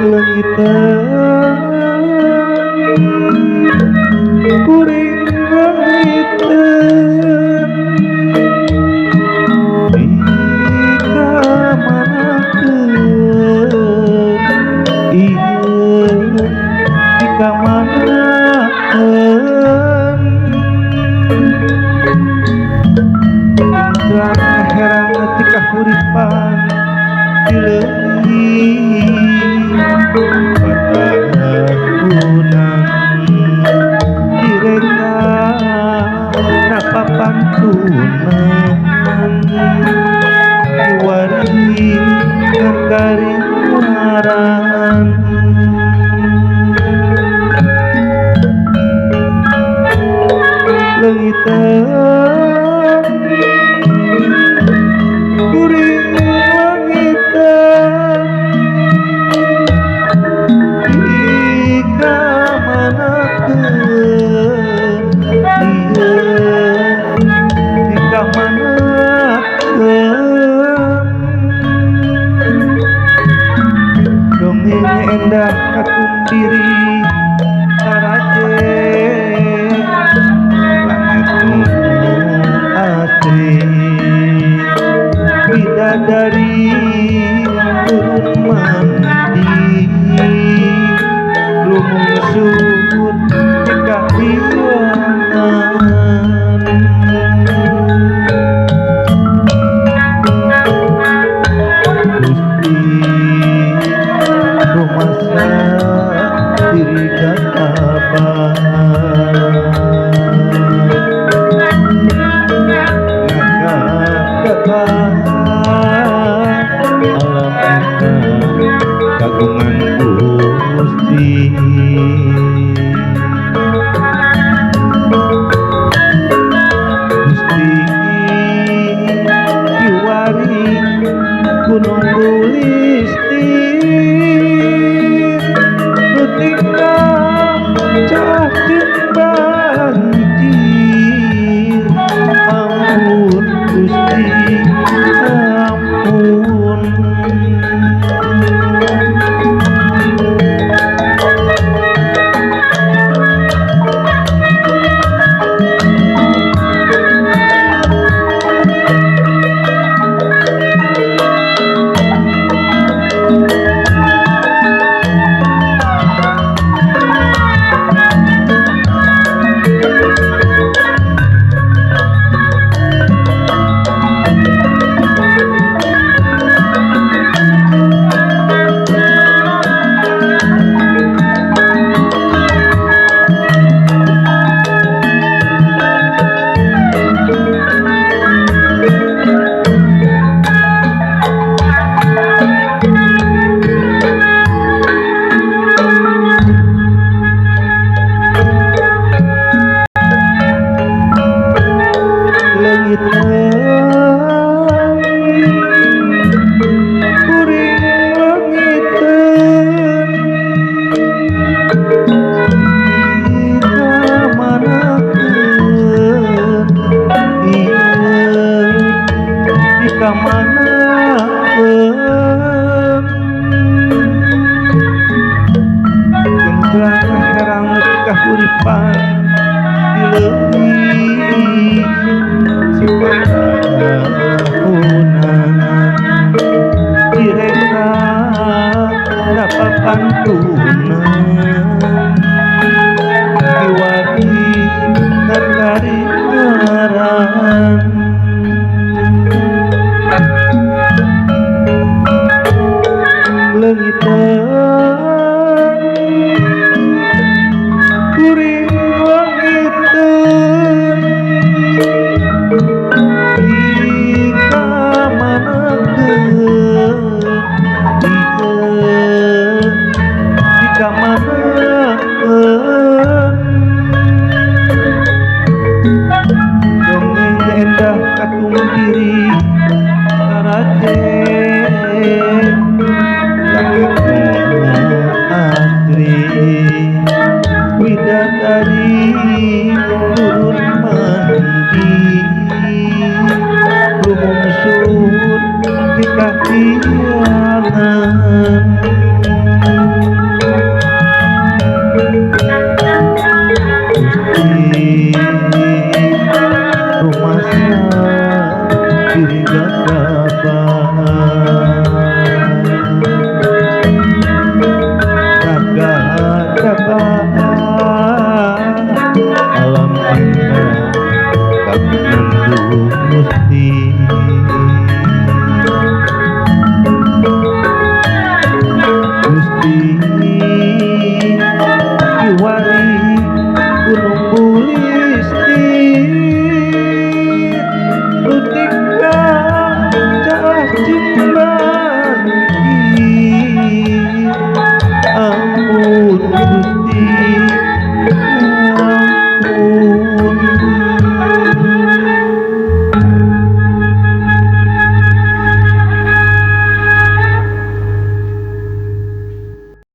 Leungiteun kuring leungiteun dikamanakeun ieu dikamanakeun Kinclang herang ti kahuripan dileuwih patahunan direka napapantunan diwari ngan garingaran leungiteun kuring leungiteun dikamanakeun ieu dikamanakeun dongeng endah katumbiri saraje langit nu asri bidadari turun mandi lumungsut di kahyangan. Gusti rumasa diri kakabah alam eta kagungan Gusti. Gusti kiwari gunung gulistir nu tinggal cah jeung banjir. Ampun Gusti ampun. Leungiteun kuring leungiteun dikamanakeun ieu dikamanakeun Kinclang herang kahuripan dileuwih sipatahunan direka napapantunan diwari ngan garingaran. Leungiteun kuring leungiteun dikamanakeun ieu dikamanakeun dongeng endah katumbiri saraje langit nu asri bidadari turun mandi. Endah kagungan Gusti. Gusti.